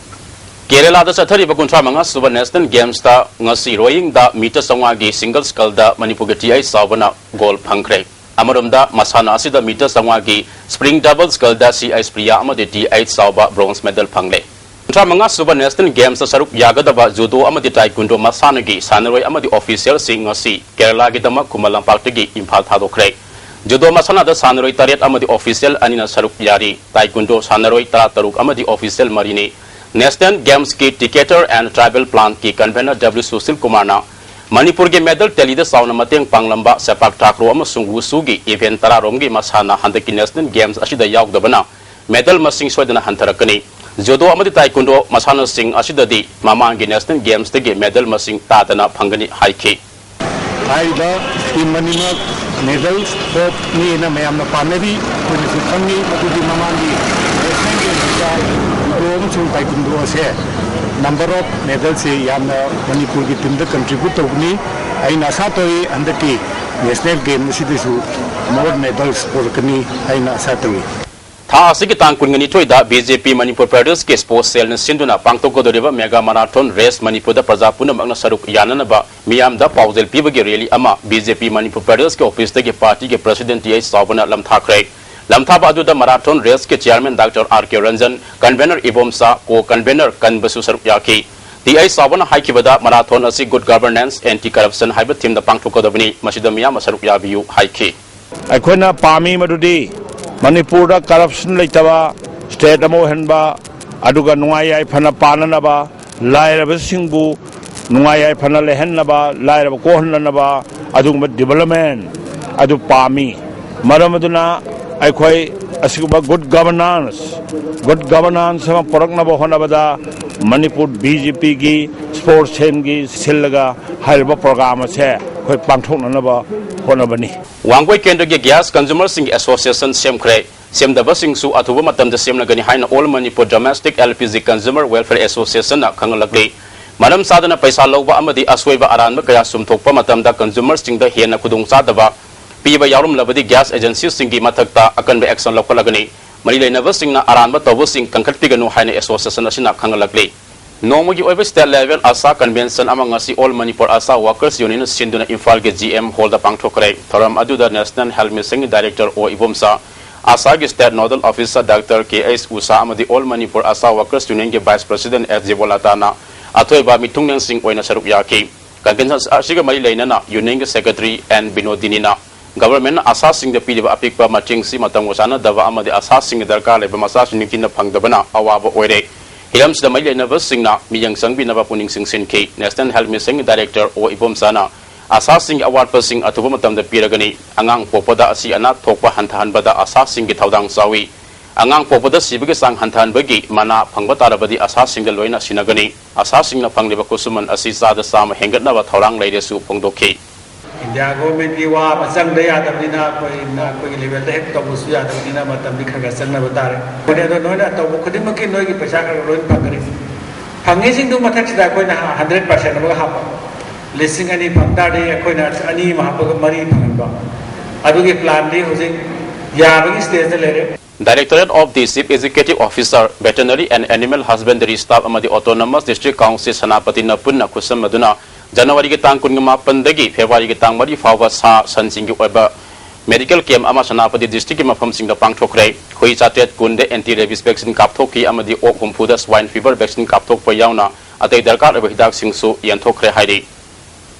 ꯀꯦꯔꯦꯂꯥꯗ ꯆꯠꯊꯔꯤꯕ ꯀꯨꯟꯊ꯭ꯔꯥ ꯃꯉꯥ ꯁꯨꯕ ꯅꯦꯁꯅꯦꯜ ꯒꯦꯝꯁꯇ ꯉꯁꯤ ꯔꯣꯌꯤꯡꯗ ꯃꯤꯇꯔ ꯆꯥꯝꯃꯉꯥꯒꯤ ꯁꯤꯡꯒꯜ ꯁ꯭ꯀꯜꯗ ꯃꯅꯤꯄꯨꯔꯒꯤ ꯇꯤ ꯑꯩꯆ ꯆꯥꯎꯕꯅ ꯒꯣꯜ ꯐꯪꯈ꯭ꯔꯦ꯫ ꯑꯃꯔꯣꯝꯗ ꯃꯁꯥꯟꯅ ꯑꯁꯤꯗ ꯃꯤꯇꯔ ꯆꯥꯝꯃꯉꯥꯒꯤ ꯁ꯭ꯄ꯭ꯔꯤꯡ ꯗꯕꯜ ꯁ꯭ꯀꯜꯗ ꯁꯤ ꯑꯩꯆ ꯄ꯭ꯔꯤꯌꯥ ꯑꯃꯗꯤ ꯇꯤ ꯑꯩꯆ ꯆꯥꯎꯕ ꯕ꯭ꯔꯣꯟꯖ ꯃꯦꯗꯜ ꯐꯪꯂꯦ꯫ ꯀꯨꯟꯊ꯭ꯔꯥ ꯃꯉꯥ ꯁꯨꯕ ꯅꯦꯁꯅꯦꯜ ꯒꯦꯝꯁꯇ ꯁꯔꯨꯛ ꯌꯥꯒꯗꯕ ꯖꯨꯗꯣ ꯑꯃꯗꯤ ꯇꯥꯏꯀꯨꯟꯗꯣ ꯃꯁꯥꯟꯅꯒꯤ ꯁꯥꯟꯅꯔꯣꯏ ꯑꯃꯗꯤ ꯑꯣꯐꯤꯁꯤꯌꯦꯜꯁꯤꯡ ꯉꯁꯤ ꯀꯦꯔꯂꯥꯒꯤꯗꯃꯛ ꯈꯨꯃꯟ ꯂꯝꯄꯥꯛꯇꯒꯤ ꯏꯝꯐꯥꯜ ꯊꯥꯗꯣꯛꯈ꯭ꯔꯦ꯫ ꯖꯨꯗꯣ ꯃꯁꯥꯟꯅꯗ ꯁꯥꯟꯅꯔꯣꯏ ꯇꯔꯦꯠ ꯑꯃꯗꯤ ꯑꯣꯐꯤꯁꯤꯌꯦꯜ ꯑꯅꯤꯅ ꯁꯔꯨꯛ ꯌꯥꯔꯤ꯫ ꯇꯥꯏꯀꯨꯟꯗꯣ ꯁꯥꯟꯅꯔꯣꯏ ꯇꯔꯥꯇꯔꯨꯛ ꯑꯃꯗꯤ ꯑꯣꯐꯤꯁꯤꯌꯦꯜ ꯃꯔꯤꯅꯤ꯫ ꯅꯦꯁꯅꯦꯜ ꯒꯦꯝꯁꯀꯤ ꯇꯤꯀꯦꯇꯔ and tribal ꯄ꯭ꯂꯥꯟꯒꯤ convener W Sushil ꯀꯨꯃꯥꯔꯅ ꯃꯅꯤꯄꯨꯔꯒꯤ ꯃꯦꯗꯜ ꯇꯦꯂꯤꯗ ꯆꯥꯎꯅ ꯃꯇꯦꯡ ꯄꯥꯡꯂꯝꯕ ꯁꯦꯄꯥꯛ ꯇꯥꯀ꯭ꯔꯣ ꯑꯃꯁꯨꯡ ꯋꯨꯁꯨꯒꯤ ꯏꯚꯦꯟ ꯇꯔꯥꯔꯣꯝꯒꯤ ꯃꯁꯥꯟꯅ ꯍꯟꯗꯛꯀꯤ ꯅꯦꯁꯅꯦꯜ ꯒꯦꯝꯁ ꯑꯁꯤꯗ ꯌꯥꯎꯗꯕꯅ ꯃꯦꯗꯜ ꯃꯁꯤꯡ ꯁꯣꯏꯗꯅ ꯍꯟꯊꯔꯛꯀꯅꯤ꯫ ꯖꯨꯗꯣ ꯑꯃꯗꯤ ꯇꯥꯏꯀꯨꯟꯗꯣ ꯃꯁꯥꯟꯅꯁꯤꯡ ꯑꯁꯤꯗꯗꯤ ꯃꯃꯥꯡꯒꯤ ꯅꯦꯁꯅꯦꯜ ꯒꯦꯝꯁꯇꯒꯤ ꯃꯦꯗꯜ ꯃꯁꯤꯡ ꯇꯥꯗꯅ ꯐꯪꯒꯅꯤ ꯍꯥꯏꯈꯤ꯫ ꯍꯥꯏꯔꯤꯕ ꯇꯤꯝ ꯑꯅꯤꯃꯛ ꯃꯦꯗꯜ ꯍꯣꯞꯅꯦꯅ ꯃꯌꯥꯝꯅ ꯄꯥꯝꯅꯔꯤ꯫ ꯑꯩꯈꯣꯏꯅꯁꯨ ꯈꯪꯉꯤ ꯃꯗꯨꯗꯤ ꯃꯃꯥꯡꯒꯤ ꯅꯦꯁꯅꯦꯜ ꯒꯦꯝꯁꯇ ꯖꯨꯗꯣ ꯑꯃꯁꯨꯡ ꯇꯥꯏꯀꯨꯟꯗꯣ ꯑꯁꯦ number of medalꯁꯦ ꯌꯥꯝꯅ ꯃꯅꯤꯄꯨꯔꯒꯤ ꯇꯤꯝꯗ contribute ꯇꯧꯕꯅꯤ꯫ ꯑꯩꯅ ꯑꯁꯥ ꯇꯧꯏ ꯍꯟꯗꯛꯀꯤ ꯅꯦꯁꯅꯦꯜ ꯒꯦꯝ ꯑꯁꯤꯗꯁꯨ more medals ꯄꯨꯔꯛꯀꯅꯤ ꯍꯥꯏꯅ ꯑꯁꯥ ꯇꯧꯏ꯫ ꯊꯥ ꯑꯁꯤꯒꯤ ꯇꯥꯡ ꯀꯨꯟꯒ ꯅꯤꯊꯣꯏꯗ ꯕꯤ ꯖꯦ ꯄꯤ ꯃꯅꯤꯄꯨꯔ ꯄ꯭ꯔꯗꯦꯁꯀꯤ ꯁ꯭ꯄꯣꯔꯠꯁ ꯁꯦꯜꯅ ꯁꯤꯟꯗꯨꯅ ꯄꯥꯡꯊꯣꯛꯀꯗꯧꯔꯤꯕ ꯃꯦꯒꯥ ꯃꯔꯥꯊꯣꯟ ꯔꯦꯁ ꯃꯅꯤꯄꯨꯔꯗ ꯄ꯭ꯔꯖꯥ ꯄꯨꯝꯅꯃꯛꯅ ꯁꯔꯨꯛ ꯌꯥꯅꯅꯕ ꯃꯤꯌꯥꯝꯗ ꯄꯥꯎꯖꯦꯜ ꯄꯤꯕꯒꯤ ꯔꯦꯂꯤ ꯑꯃ ꯕꯤ ꯖꯦ ꯄꯤ ꯃꯅꯤꯄꯨꯔ ꯄ꯭ꯔꯗꯦꯁꯀꯤ ꯑꯣꯐꯤꯁꯇꯒꯤ ꯄꯥꯔꯇꯤꯒꯤ ꯄ꯭ꯔꯁꯤꯗꯦꯟ ꯇꯤ ꯑꯩꯆ ꯆꯥꯎꯕꯅ ꯂꯝꯊꯥꯈ꯭ꯔꯦ꯫ ꯂꯝꯊꯥꯕ ꯑꯗꯨꯗ ꯃꯔꯥꯊꯣꯟ ꯔꯦꯁꯀꯤ ꯆꯤꯌꯥꯔꯃꯦꯟ ꯗꯥꯛꯇꯔ ꯑꯥꯔ ꯀꯦ ꯔꯟꯖꯟ, ꯀꯟꯚꯦꯅꯔ ꯏꯕꯣꯝꯆꯥ, ꯀꯣ ꯀꯟꯚꯦꯅꯔ ꯀꯟꯕꯁꯨ ꯁꯔꯨꯛ ꯌꯥꯈꯤ꯫ ꯇꯤ ꯑꯩꯆ ꯆꯥꯎꯕꯅ ꯍꯥꯏꯈꯤꯕꯗ ꯃꯔꯥꯊꯣꯟ ꯑꯁꯤ Good Governance, Anti Corruption ꯍꯥꯏꯕ ꯊꯤꯝꯗ ꯄꯥꯡꯊꯣꯛꯀꯗꯕꯅꯤ, ꯃꯁꯤꯗ ꯃꯤꯌꯥꯝꯅ ꯁꯔꯨꯛ ꯌꯥꯕꯤꯌꯨ ꯍꯥꯏꯈꯤ꯫ ꯑꯩꯈꯣꯏꯅ ꯄꯥꯝꯃꯤ ꯃꯗꯨꯗꯤ ꯃꯅꯤꯄꯨꯔꯗ ꯀꯔꯞꯁꯟ ꯂꯩꯇꯕ ꯁ꯭ꯇꯦꯠ ꯑꯃ ꯑꯣꯏꯍꯟꯕ, ꯑꯗꯨꯒ ꯅꯨꯡꯉꯥꯏ ꯌꯥꯏꯐꯅ ꯄꯥꯟꯅꯅꯕ, ꯂꯥꯏꯔꯕꯁꯤꯡꯕꯨ ꯅꯨꯡꯉꯥꯏ ꯌꯥꯏꯐꯅ ꯂꯩꯍꯟꯅꯕ, ꯂꯥꯏꯔꯕ ꯀꯣꯛꯍꯟꯅꯅꯕ ꯑꯗꯨꯒꯨꯝꯕ ꯗꯤꯕꯂꯞꯃꯦꯟ ꯑꯗꯨ ꯄꯥꯝꯃꯤ꯫ ꯃꯔꯝ ꯑꯗꯨꯅ ꯑꯩꯈꯣꯏ ꯑꯁꯤꯒꯨꯝꯕ ꯒꯨꯗ ꯒꯕꯔꯅꯥꯟꯁ, ꯒꯨꯗ ꯒꯕꯔꯅꯥꯟꯁ ꯑꯃ ꯄꯨꯔꯛꯅꯕ ꯍꯣꯠꯅꯕꯗ ꯃꯅꯤꯄꯨꯔ ꯕꯤ ꯖꯦ ꯄꯤꯒꯤ ꯁ꯭ꯄꯣꯔꯠꯁ ꯁꯦꯜꯒꯤ ꯁꯤꯜꯂꯒ ꯍꯥꯏꯔꯤꯕ ꯄ꯭ꯔꯣꯒ꯭ꯔꯥꯝ ꯑꯁꯦ ꯑꯩꯈꯣꯏ ꯄꯥꯡꯊꯣꯛꯅꯅꯕ ꯍꯣꯠꯅꯕꯅꯤ꯫ ꯋꯥꯡꯒꯣꯏ ꯀꯦꯟꯗ꯭ꯔꯒꯤ ꯒ꯭ꯌꯥꯁ ꯀꯟꯖꯨꯃꯔꯁꯤꯡꯒꯤ ꯑꯦꯁꯣꯁꯤꯌꯦꯁꯟ ꯁꯦꯝꯈ꯭ꯔꯦ꯫ ꯁꯦꯝꯗꯕꯁꯤꯡꯁꯨ ꯑꯊꯨꯕ ꯃꯇꯝꯗ ꯁꯦꯝꯂꯒꯅꯤ ꯍꯥꯏꯅ All Manipur Domestic L P G Consumer Welfare Association ꯅ ꯈꯪꯍꯜꯂꯛꯂꯤ꯫ ꯃꯔꯝ ꯆꯥꯗꯅ ꯄꯩꯁꯥ ꯂꯧꯕ ꯑꯃꯗꯤ ꯑꯁꯣꯏꯕ ꯑꯔꯥꯟꯕ ꯀꯌꯥ ꯆꯨꯝꯊꯣꯛꯄ ꯃꯇꯝꯗ consumer ꯁꯤꯡꯗ ꯍꯦꯟꯅ ꯈꯨꯗꯣꯡꯆꯥꯗꯕ ꯄꯤꯕ ꯌꯥꯎꯔꯝꯂꯕꯗꯤ gas agency ꯁꯤꯡꯒꯤ ꯃꯊꯛꯇ ꯑꯀꯟꯕ action ꯂꯧꯈꯠꯂꯒꯅꯤ꯫ ꯃꯔꯤ ꯂꯩꯅꯕꯁꯤꯡꯅ ꯑꯔꯥꯟꯕ ꯇꯧꯕꯁꯤꯡ ꯀꯟꯈꯠꯄꯤꯒꯅꯨ ꯍꯥꯏꯅ association ꯑꯁꯤꯅ ꯈꯪꯍꯜꯂꯛꯂꯤ꯫ ꯅꯣꯡꯃꯒꯤ ꯑꯣꯏꯕ state level ASHA convention ꯑꯃ ꯉꯁꯤ All Manipur ASHA Workers Union ꯅ ꯁꯤꯟꯗꯨꯅ ꯏꯝꯐꯥꯜꯒꯤ G M Hall ꯗ ꯄꯥꯡꯊꯣꯛꯈ꯭ꯔꯦ꯫ ꯊꯧꯔꯝ ꯑꯗꯨꯗ National Health Mission ꯒꯤ Director O ꯏꯕꯣꯝꯆꯥ, ASHA ꯒꯤ State Nodal Officer Doctor K H ꯎꯁꯥ ꯑꯃꯗꯤ All Manipur ASHA Workers Union ꯒꯤ Vice President S ꯖꯤꯕꯣꯂꯥꯇꯥꯅ ꯑꯊꯣꯏꯕ ꯃꯤꯊꯨꯡꯂꯦꯟꯁꯤꯡ ꯑꯣꯏꯅ ꯁꯔꯨꯛ ꯌꯥꯈꯤ꯫ Convention ꯑꯁꯤꯒ ꯃꯔꯤ ꯂꯩꯅꯅ Union ꯒꯤ Secretary N ꯕꯤꯅꯣꯗꯤꯅꯤꯅ Government ꯅ ASHA ꯁꯤꯡꯗ ꯄꯤꯔꯤꯕ ꯑꯄꯤꯛꯄ ꯃꯇꯦꯡꯁꯤ ꯃꯇꯝꯒ ꯆꯥꯟꯅꯗꯕ ꯑꯃꯗꯤ ASHA ꯁꯤꯡꯒꯤ ꯗꯔꯀꯥꯔ ꯂꯩꯕ ꯃꯆꯥꯛꯁꯤꯡ ꯅꯤꯡꯊꯤꯅ ꯐꯪꯗꯕꯅ ꯑꯋꯥꯕ ꯑꯣꯏꯔꯦ꯫ ꯍꯤꯔꯝꯁꯤꯗ ꯃꯔꯤ ꯂꯩꯅꯕꯁꯤꯡꯅ ꯃꯤꯠꯌꯦꯡ ꯆꯪꯕꯤꯅꯕ ꯄꯨꯛꯅꯤꯡ ꯆꯤꯡꯁꯤꯟꯈꯤ꯫ National Health Mission ꯒꯤ Director O ꯏꯕꯣꯝꯆꯥꯅ ASHA ꯁꯤꯡꯒꯤ ꯑꯋꯥꯠꯄꯁꯤꯡ ꯑꯊꯨꯕ ꯃꯇꯝꯗ ꯄꯤꯔꯒꯅꯤ꯫ ꯑꯉꯥꯡ ꯄꯣꯛꯄꯗ ꯑꯁꯤ ꯑꯅꯥ ꯊꯣꯛꯄ ꯍꯟꯊꯍꯟꯕꯗ ASHA ꯁꯤꯡꯒꯤ ꯊꯧꯗꯥꯡ ꯆꯥꯎꯏ꯫ ꯑꯉꯥꯡ ꯄꯣꯛꯄꯗ ꯁꯤꯕꯒꯤ ꯆꯥꯡ ꯍꯟꯊꯍꯟꯕꯒꯤ ꯃꯅꯥ ꯐꯪꯕ ꯇꯥꯔꯕꯗꯤ ASHA ꯁꯤꯡꯒ ꯂꯣꯏꯅ ꯁꯤꯟꯅꯒꯅꯤ꯫ ASHA ꯁꯤꯡꯅ ꯐꯪꯂꯤꯕ ꯈꯨꯠꯁꯨꯃꯟ ꯑꯁꯤ ꯆꯥꯗ ꯆꯥꯝꯃ ꯍꯦꯟꯒꯠꯅꯕ ꯊꯧꯔꯥꯡ ꯂꯩꯔꯦꯁꯨ ꯐꯣꯡꯗꯣꯛꯈꯤ꯫ ꯏꯟꯗꯤꯌꯥ ꯒꯣꯔꯃꯦꯟꯒꯤ ꯋꯥ ꯑꯃ ꯆꯪꯗ ꯌꯥꯗꯕꯅꯤꯅ ꯑꯩꯈꯣꯏꯅ ꯑꯩꯈꯣꯏꯒꯤ level ꯗ ꯍꯦꯛ ꯇꯧꯕꯁꯨ ꯌꯥꯗꯕꯅꯤꯅ ꯃꯇꯝꯗꯤ ꯈꯔ ꯈꯔ ꯆꯪꯅꯕ ꯇꯥꯔꯦ꯫ ꯑꯗꯣ ꯅꯣꯏꯅ ꯇꯧꯕ ꯈꯨꯗꯤꯡꯃꯛꯀꯤ ꯅꯣꯏꯒꯤ ꯄꯩꯁꯥ ꯈꯔ ꯈꯔ ꯂꯣꯏꯅ ꯐꯪꯒꯅꯤ꯫ ꯐꯪꯉꯤꯁꯤꯡꯗꯨ ꯃꯊꯛꯁꯤꯗ ꯑꯩꯈꯣꯏꯅ hundred percent ꯑꯃꯒ ꯍꯥꯞꯄ꯫ ꯂꯤꯁꯤꯡ ꯑꯅꯤ ꯐꯪ ꯇꯥꯔꯗꯤ ꯑꯩꯈꯣꯏꯅ ꯑꯅꯤ ꯑꯃ ꯍꯥꯞꯄꯒ ꯃꯔꯤ ꯐꯪꯍꯟꯕ꯫ ꯑꯗꯨꯒꯤ plan ꯗꯤ ꯍꯧꯖꯤꯛ ꯌꯥꯕꯒꯤ stage ꯗ ꯂꯩꯔꯦ꯫ Directorate of the Chief Executive Officer, Veterinary and Animal Husbandry Staff ꯑꯃꯗꯤ Autonomous District Council ꯁꯦꯅꯥꯄꯇꯤꯅ ꯄꯨꯟꯅ ꯈꯨꯠꯁꯝꯅꯗꯨꯅ ꯖꯅꯋꯥꯔꯤꯒꯤ ꯇꯥꯡ ꯀꯨꯟꯃꯥꯄꯟꯗꯒꯤ ꯐꯦꯕ꯭ꯔꯨꯋꯥꯔꯤꯒꯤ ꯇꯥꯡ ꯃꯔꯤ ꯐꯥꯎꯕ ꯁꯥ ꯁꯟꯁꯤꯡꯒꯤ ꯑꯣꯏꯕ medical camp ꯑꯃ ꯁꯦꯅꯥꯄꯇꯤ district ꯀꯤ ꯃꯐꯝꯁꯤꯡꯗ ꯄꯥꯡꯊꯣꯛꯈ꯭ꯔꯦ꯫ ꯍꯨꯏ ꯆꯥꯇ꯭ꯔꯦꯠ ꯀꯨꯟꯗ anti rabies vaccine ꯀꯥꯞꯊꯣꯛꯈꯤ ꯑꯃꯗꯤ ꯑꯣꯛ ꯍꯨꯝꯐꯨꯗ swine fever vaccine ꯀꯥꯞꯊꯣꯛꯄ ꯌꯥꯎꯅ ꯑꯇꯩ ꯗꯔꯀꯥꯔ ꯑꯣꯏꯕ ꯍꯤꯗꯥꯛꯁꯤꯡꯁꯨ ꯌꯦꯟꯊꯣꯛꯈ꯭ꯔꯦ ꯍꯥꯏꯔꯤ꯫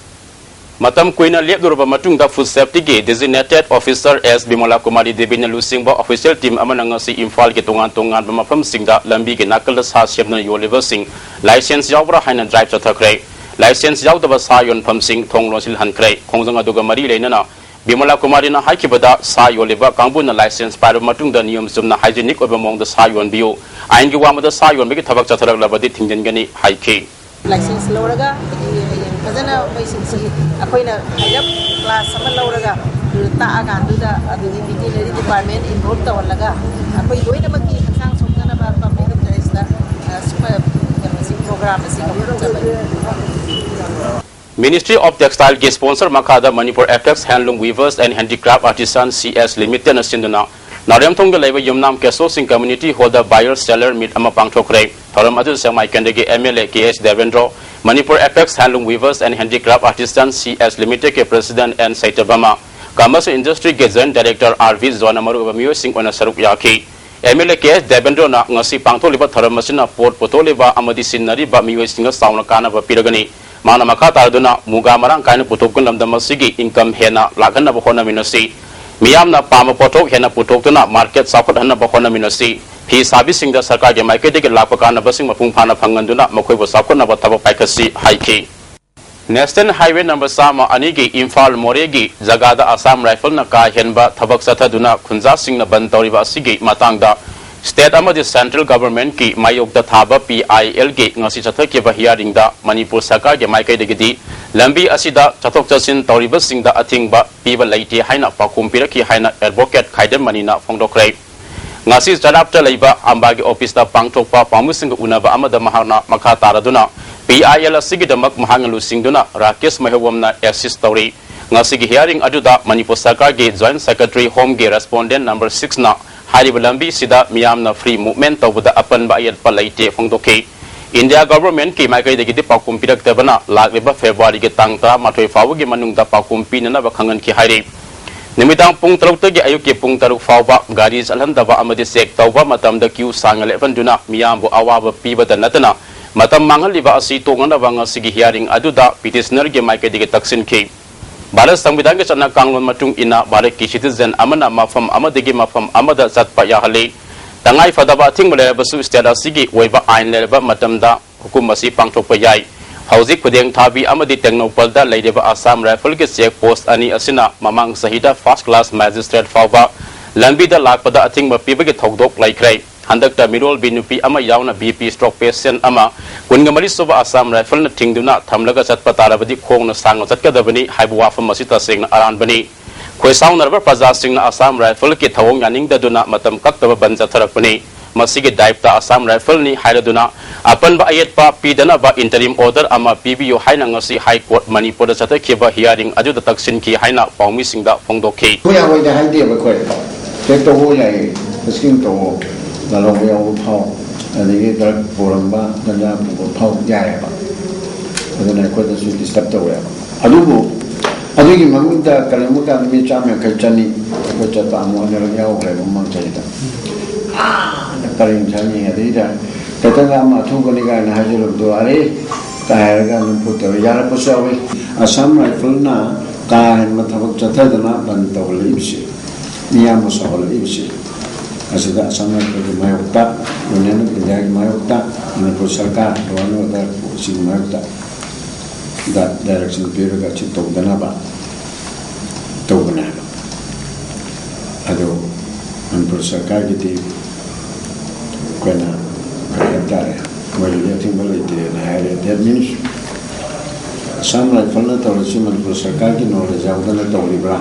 ꯃꯇꯝ ꯀꯨꯏꯅ ꯂꯦꯞꯂꯨꯔꯕ ꯃꯇꯨꯡꯗ Food Safety ꯒꯤ Designated Officer S ꯕꯤꯃꯂꯥ ꯀꯨꯃꯥꯔꯤ ꯗꯦꯕꯤꯅ ꯂꯨꯆꯤꯡꯕ official team ꯑꯃꯅ ꯉꯁꯤ ꯏꯝꯐꯥꯜꯒꯤ ꯇꯣꯉꯥꯟ ꯇꯣꯉꯥꯟꯕ ꯃꯐꯝꯁꯤꯡꯗ ꯂꯝꯕꯤꯒꯤ ꯅꯥꯀꯜꯗ ꯁꯥ ꯁꯦꯝꯗꯨꯅ ꯌꯣꯜꯂꯤꯕꯁꯤꯡ license ꯌꯥꯎꯕ꯭ꯔꯥ ꯍꯥꯏꯅ drive ꯆꯠꯊꯈ꯭ꯔꯦ꯫ License ꯌꯥꯎꯗꯕ ꯁꯥ ꯌꯣꯟꯐꯝꯁꯤꯡ ꯊꯣꯡ ꯂꯣꯟꯁꯤꯜꯍꯟꯈ꯭ꯔꯦ꯫ ꯈꯣꯡꯖꯪ ꯑꯗꯨꯒ ꯃꯔꯤ ꯂꯩꯅꯅ ꯕꯤꯃꯂꯥ ꯀꯨꯃꯥꯔꯤꯅ ꯍꯥꯏꯈꯤꯕꯗ, ꯁꯥ ꯌꯣꯜꯂꯤꯕ ꯀꯥꯡꯕꯨꯅ license ꯄꯥꯏꯔꯕ ꯃꯇꯨꯡꯗ ꯅꯤꯌꯣꯝ ꯆꯨꯝꯅ hygienic ꯑꯣꯏꯕ ꯃꯑꯣꯡꯗ ꯁꯥ ꯌꯣꯟꯕꯤꯌꯨ, ꯑꯥꯏꯟꯒꯤ ꯋꯥꯡꯃꯗ ꯁꯥ ꯌꯣꯟꯕꯒꯤ ꯊꯕꯛ ꯆꯠꯊꯔꯛꯂꯕꯗꯤ ꯊꯤꯡꯖꯤꯟꯒꯅꯤ ꯍꯥꯏꯈꯤ꯫ License ꯂꯧꯔꯒ, ꯑꯗꯒꯤ ꯍꯌꯦꯡ ꯐꯖꯅ ꯃꯩꯁꯤꯡꯁꯤ ꯑꯩꯈꯣꯏꯅ ꯍꯥꯏꯔꯞ class ꯑꯃ ꯂꯧꯔꯒ, ꯇꯥꯛꯑꯀꯥꯟꯗꯨꯗ ꯑꯗꯨꯒꯤ ꯚꯦꯇꯤꯅꯔꯤ ꯗꯤꯄꯥꯔꯠꯃꯦꯟ ꯏꯟꯚꯣꯜꯕ ꯇꯧꯍꯜꯂꯒ ꯑꯩꯈꯣꯏ ꯂꯣꯏꯅꯃꯛꯀꯤ ꯍꯛꯆꯥꯡ ꯁꯣꯛꯇꯅꯕ ꯄꯕ꯭ꯂꯤꯛ ꯏꯟꯇꯔꯦꯁꯇ ꯁꯨꯃꯥꯏꯅ ꯀꯩꯅꯣꯁꯤ ꯄ꯭ꯔꯣꯒ꯭ꯔꯥꯝ ꯑꯁꯤ ꯀꯟꯗꯛ ꯇꯧꯖꯕꯅꯤ꯫ Ministry of Textile ꯒꯤ sponsor ꯃꯈꯥꯗ Manipur Apex Handloom Weavers and Handicraft Artisans C S Limited ꯅ ꯁꯤꯟꯗꯨꯅ ꯅꯥꯎꯔꯦꯝꯊꯣꯡꯗ ꯂꯩꯕ ꯌꯨꯝꯅꯥꯝ ꯀꯦꯁꯣ ꯁꯤꯡ Community Hall ꯗ buyer seller meet ꯑꯃ ꯄꯥꯡꯊꯣꯛꯈ꯭ꯔꯦ꯫ ꯊꯧꯔꯝ ꯑꯗꯨꯗ ꯁꯦꯛꯃꯥꯏ ꯀꯦꯟꯗ꯭ꯔꯒꯤ M L A K H Devendro, Manipur Apex Handloom Weavers and Handicraft Artisans C S Limited ꯀꯤ President N ꯁꯩꯇꯕꯃ, Commerce and Industry ꯒꯤ Joint Director R V ꯖꯣꯟꯅ ꯃꯔꯨꯑꯣꯏꯕ ꯃꯤꯑꯣꯏꯁꯤꯡ ꯑꯣꯏꯅ ꯁꯔꯨꯛ ꯌꯥꯈꯤ꯫ M L A K H ꯗꯦꯕꯦꯟꯗ꯭ꯔꯣꯅ ꯉꯁꯤ ꯄꯥꯡꯊꯣꯛꯂꯤꯕ ꯊꯧꯔꯝ ꯑꯁꯤꯅ ꯄꯣꯠ ꯄꯨꯊꯣꯛꯂꯤꯕ ꯑꯃꯗꯤ ꯁꯤꯖꯤꯟꯅꯔꯤꯕ ꯃꯤꯑꯣꯏꯁꯤꯡꯗ ꯆꯥꯎꯅ ꯀꯥꯟꯅꯕ ꯄꯤꯔꯒꯅꯤ꯫ ꯃꯥꯅ ꯃꯈꯥ ꯇꯥꯔꯗꯨꯅ ꯃꯨꯒꯥ ꯃꯔꯥꯡ ꯀꯥꯏꯅ ꯄꯨꯊꯣꯛꯄ ꯂꯝꯗꯝ ꯑꯁꯤꯒꯤ income ꯍꯦꯟꯅ ꯂꯥꯛꯍꯟꯅꯕ ꯍꯣꯠꯅꯃꯤꯟꯅꯁꯤ꯫ ꯃꯤꯌꯥꯝꯅ ꯄꯥꯝꯕ ꯄꯣꯠꯊꯣꯛ ꯍꯦꯟꯅ ꯄꯨꯊꯣꯛꯇꯨꯅ market ꯆꯥꯎꯈꯠꯍꯟꯅꯕ ꯍꯣꯠꯅꯃꯤꯟꯅꯁꯤ꯫ ꯐꯤ ꯁꯥꯕꯤꯁꯤꯡꯗ ꯁꯔꯀꯥꯔꯒꯤ ꯃꯥꯏꯀꯩꯗꯒꯤ ꯂꯥꯛꯄ ꯀꯥꯟꯅꯕꯁꯤꯡ ꯃꯄꯨꯡ ꯐꯥꯅ ꯐꯪꯍꯟꯗꯨꯅ ꯃꯈꯣꯏꯕꯨ ꯆꯥꯎꯈꯠꯅꯕ ꯊꯕꯛ ꯄꯥꯏꯈꯠꯁꯤ ꯍꯥꯏꯈꯤ꯫ National Highway number ꯆꯥꯝꯃ ꯑꯅꯤꯒꯤ ꯏꯝꯐꯥꯜ ꯃꯣꯔꯦꯒꯤ ꯖꯒꯥꯗ Assam Rifle ꯅ ꯀꯥ ꯍꯦꯟꯕ ꯊꯕꯛ ꯆꯠꯊꯗꯨꯅ ꯈꯨꯟꯖꯥꯁꯤꯡꯅ ꯕꯟ ꯇꯧꯔꯤꯕ ꯑꯁꯤꯒꯤ ꯃꯇꯥꯡꯗ state ꯑꯃꯗꯤ central government ꯀꯤ ꯃꯥꯌꯣꯛꯇ ꯊꯥꯕ P I L ꯒꯤ ꯉꯁꯤ ꯆꯠꯊꯈꯤꯕ hearing ꯗ ꯃꯅꯤꯄꯨꯔ ꯁꯔꯀꯥꯔꯒꯤ ꯃꯥꯏꯀꯩꯗꯒꯤꯗꯤ ꯂꯝꯕꯤ ꯑꯁꯤꯗ ꯆꯠꯊꯣꯛ ꯆꯠꯁꯤꯟ ꯇꯧꯔꯤꯕꯁꯤꯡꯗ ꯑꯊꯤꯡꯕ ꯄꯤꯕ ꯂꯩꯇꯦ ꯍꯥꯏꯅ ꯄꯥꯎꯈꯨꯝ ꯄꯤꯔꯛꯈꯤ ꯍꯥꯏꯅ Advocate ꯈꯥꯏꯗꯦꯝꯃꯅꯤꯅ ꯐꯣꯡꯗꯣꯛꯈ꯭ꯔꯦ꯫ ꯉꯁꯤ ꯆꯔꯥꯞꯇ ꯂꯩꯕ ꯑꯝꯕꯥꯒꯤ office ꯇ ꯄꯥꯡꯊꯣꯛꯄ ꯄꯥꯎꯃꯤꯁꯤꯡꯒ ꯎꯅꯕ ꯑꯃꯗ ꯃꯍꯥꯛꯅ ꯃꯈꯥ ꯇꯥꯔꯗꯨꯅ P I L ꯑꯁꯤꯒꯤꯗꯃꯛ ꯃꯍꯥꯛꯅ ꯂꯨꯆꯤꯡꯗꯨꯅ ꯔꯥꯀꯦꯁ ꯃꯩꯍꯧꯕꯝꯅ assist ꯇꯧꯔꯤ꯫ ꯉꯁꯤꯒꯤ hearing ꯑꯗꯨꯗ ꯃꯅꯤꯄꯨꯔ ꯁꯔꯀꯥꯔꯒꯤ Joint Secretary Home ꯒꯤ respondent number six ꯅ ꯍꯥꯏꯔꯤꯕ ꯂꯝꯕꯤꯁꯤꯗ ꯃꯤꯌꯥꯝꯅ free movement ꯇꯧꯕꯗ ꯑꯄꯟꯕ ꯑꯌꯦꯠꯄ ꯂꯩꯇꯦ ꯐꯣꯡꯗꯣꯛꯈꯤ꯫ India government ꯀꯤ ꯃꯥꯏꯀꯩꯗꯒꯤꯗꯤ ꯄꯥꯎꯈꯨꯝ ꯄꯤꯔꯛꯇꯕꯅ ꯂꯥꯛꯂꯤꯕ February ꯒꯤ ꯇꯥꯡ ꯇꯔꯥꯃꯥꯊꯣꯏ ꯐꯥꯎꯕꯒꯤ ꯃꯅꯨꯡꯗ ꯄꯥꯎꯈꯨꯝ ꯄꯤꯅꯅꯕ ꯈꯪꯍꯟꯈꯤ ꯍꯥꯏꯔꯤ꯫ ꯅꯨꯃꯤꯗꯥꯡ ꯄꯨꯡ ꯇꯔꯨꯛꯇꯒꯤ ꯑꯌꯨꯛꯀꯤ ꯄꯨꯡ ꯇꯔꯨꯛ ꯐꯥꯎꯕ ꯒꯥꯔꯤ ꯆꯠꯍꯟꯗꯕ ꯑꯃꯗꯤ check ꯇꯧꯕ ꯃꯇꯝꯗ queue ꯁꯥꯡꯅ ꯂꯦꯞꯍꯟꯗꯨꯅ ꯃꯤꯌꯥꯝꯕꯨ ꯑꯋꯥꯕ ꯄꯤꯕꯗ ꯅꯠꯇꯅ ꯃꯇꯝ ꯃꯥꯡꯍꯜꯂꯤꯕ ꯑꯁꯤ ꯇꯣꯛꯅꯅꯕ ꯉꯁꯤꯒꯤ hearing ꯑꯗꯨꯗ petitioner ꯒꯤ ꯃꯥꯏꯀꯩꯗꯒꯤ ꯇꯛꯁꯤꯟꯈꯤ꯫ ꯚꯥꯔꯠ ꯁꯪꯕꯤꯙꯥꯟꯒꯤ ꯆꯠꯅ ꯀꯥꯡꯂꯣꯟ ꯃꯇꯨꯡ ꯏꯟꯅ ꯚꯥꯔꯠꯀꯤ citizen ꯑꯃꯅ ꯃꯐꯝ ꯑꯃꯗꯒꯤ ꯃꯐꯝ ꯑꯃꯗ ꯆꯠꯄ ꯌꯥꯍꯜꯂꯤ꯫ ꯇꯉꯥꯏ ꯐꯗꯕ ꯑꯊꯤꯡꯕ ꯂꯩꯔꯕꯁꯨ state ꯑꯁꯤꯒꯤ ꯑꯣꯏꯕ ꯑꯥꯏꯟ ꯂꯩꯔꯕ ꯃꯇꯝꯗ ꯍꯨꯀꯨꯝ ꯑꯁꯤ ꯄꯥꯡꯊꯣꯛꯄ ꯌꯥꯏ꯫ ꯍꯧꯖꯤꯛ ꯈꯨꯗꯦꯡ ꯊꯥꯕꯤ ꯑꯃꯗꯤ ꯇꯦꯡꯅꯧꯄꯜꯗ ꯂꯩꯔꯤꯕ Assam Rifle ꯒꯤ check post ꯑꯅꯤ ꯑꯁꯤꯅ ꯃꯃꯥꯡ ꯆꯍꯤꯗ first class magistrate ꯐꯥꯎꯕ ꯂꯝꯕꯤꯗ ꯂꯥꯛꯄꯗ ꯑꯊꯤꯡꯕ ꯄꯤꯕꯒꯤ ꯊꯧꯗꯣꯛ ꯂꯩꯈ꯭ꯔꯦ꯫ ꯍꯟꯗꯛꯇ ꯃꯤꯔꯣꯜꯕꯤ ꯅꯨꯄꯤ ꯑꯃ ꯌꯥꯎꯅ B P stroke patient ꯑꯃ ꯀꯨꯟꯒ ꯃꯔꯤ ꯁꯨꯕ Assam Rifle ꯅ ꯊꯤꯡꯗꯨꯅ ꯊꯝꯂꯒ ꯆꯠꯄ ꯇꯥꯔꯕꯗꯤ ꯈꯣꯡꯅ ꯁꯥꯡꯅ ꯆꯠꯀꯗꯕꯅꯤ ꯍꯥꯏꯕ ꯋꯥꯐꯝ ꯑꯁꯤ ꯇꯁꯦꯡꯅ ꯑꯔꯥꯟꯕꯅꯤ꯫ ꯈꯣꯏꯁꯥꯎꯅꯔꯕ ꯄ꯭ꯔꯖꯥꯁꯤꯡꯅ ꯑꯁꯥꯝ ꯔꯥꯏꯐꯜꯒꯤ ꯊꯧꯑꯣꯡ ꯌꯥꯅꯤꯡꯗꯗꯨꯅ ꯃꯇꯝ ꯀꯛꯇꯕ ꯕꯟ ꯆꯠꯊꯔꯛꯄꯅꯤ꯫ ꯃꯁꯤꯒꯤ ꯗꯥꯏꯞꯇ ꯑꯁꯥꯝ ꯔꯥꯏꯐꯜꯅꯤ ꯍꯥꯏꯔꯗꯨꯅ ꯑꯄꯟꯕ ꯑꯌꯦꯠꯄ ꯄꯤꯗꯅꯕ interim order ꯑꯃ ꯄꯤꯕꯤꯌꯨ ꯍꯥꯏꯅ ꯉꯁꯤ ꯍꯥꯏ ꯀꯣꯔꯠ ꯃꯅꯤꯄꯨꯔꯗ ꯆꯠꯊꯈꯤꯕ hearing ꯑꯗꯨꯗ ꯇꯛꯁꯤꯟꯈꯤ ꯍꯥꯏꯅ ꯄꯥꯎꯃꯤꯁꯤꯡꯗ ꯐꯣꯡꯗꯣꯛꯈꯤ꯫ ꯑꯩꯈꯣꯏ ꯌꯥꯔꯣꯏꯗ ꯍꯥꯏꯗꯦꯕ ꯑꯩꯈꯣꯏ꯫ ꯆꯦꯛ ꯇꯧꯑꯣ ꯌꯥꯏꯌꯦ꯫ ꯇꯁꯀꯤꯡ ꯇꯧꯑꯣ꯫ ꯂꯥꯜꯍꯧꯕ ꯌꯥꯎꯕ ꯐꯥꯎ꯫ ꯑꯗꯒꯤ ꯗ꯭ꯔꯒ ꯄꯨꯔꯝꯕ, ꯒꯟꯖꯥ ꯄꯨꯕ ꯐꯥꯎ ꯌꯥꯏꯌꯦꯕ꯫ ꯑꯗꯨꯅ ꯑꯩꯈꯣꯏꯗꯁꯨ ꯗꯤꯁꯇꯔꯕ ꯇꯧꯋꯦꯕ꯫ ꯑꯗꯨꯕꯨ ꯑꯗꯨꯒꯤ ꯃꯅꯨꯡꯗ ꯀꯔꯤꯒꯨꯝꯕ ꯀꯥꯟꯗ ꯃꯤ ꯆꯥꯝ ꯌꯥꯡꯈꯩ, ꯆꯅꯤ ꯑꯩꯈꯣꯏ ꯆꯠꯄ ꯑꯃꯨꯛ ꯑꯅꯤꯔꯛ ꯌꯥꯎꯈ꯭ꯔꯦꯕ ꯃꯃꯥꯡ ꯆꯍꯤꯗ꯫ ꯑꯥꯗ ꯄꯔꯦꯡ ꯁꯥꯟꯅꯩ꯫ ꯑꯗꯩꯗ ꯈꯤꯇꯪ ꯑꯃ ꯑꯊꯨꯕꯅꯤ ꯀꯥꯏꯅ ꯍꯥꯏꯖꯤꯜꯂꯨꯕꯗꯣ ꯑꯔꯦ ꯀꯥꯏꯔꯒ ꯑꯗꯨꯝ ꯄꯨꯠꯇꯕ ꯌꯥꯔꯛꯄꯁꯨ ꯌꯥꯎꯏ꯫ ꯑꯁꯥꯝ ꯔꯥꯏꯐꯜꯅ ꯀꯥ ꯍꯦꯟꯕ ꯊꯕꯛ ꯆꯠꯊꯗꯅ ꯕꯟ ꯇꯧꯍꯜꯂꯛꯏꯕꯁꯤ, ꯃꯤꯌꯥꯝꯕꯨ ꯁꯥꯎꯍꯜꯂꯛꯏꯕꯁꯤ, ꯑꯁꯤꯗ ꯑꯁꯥꯝ ꯔꯥꯏꯐꯜꯒꯤ ꯃꯥꯌꯣꯛꯇ, Government of Indiaꯒꯤ ꯃꯥꯌꯣꯛꯇ, ꯃꯅꯤꯄꯨꯔ ꯁꯔꯀꯥꯔ, law and order ꯁꯤꯒꯤ ꯃꯥꯌꯣꯛꯇ ꯗ-, direction ꯄꯤꯔꯒ ꯁꯤ ꯇꯧꯗꯅꯕ ꯇꯧꯕꯅꯦ ꯍꯥꯏꯕ꯫ ꯑꯗꯨ ꯃꯅꯤꯄꯨꯔ ꯁꯔꯀꯥꯔꯒꯤꯗꯤ ꯑꯩꯈꯣꯏꯅ ꯀꯔꯤ ꯍꯥꯏꯕ ꯇꯥꯔꯦ, ꯃꯣꯏꯗꯗꯤ ꯑꯊꯤꯡꯕ ꯂꯩꯇꯦꯅ ꯍꯥꯏꯔꯦ꯫ That means ꯑꯁꯥꯝ ꯔꯥꯏꯐꯜꯅ ꯇꯧꯔꯤꯁꯤ ꯃꯅꯤꯄꯨꯔ ꯁꯔꯀꯥꯔꯒꯤ knowledge ꯌꯥꯎꯗꯅ ꯇꯧꯔꯤꯕ꯭ꯔꯥ?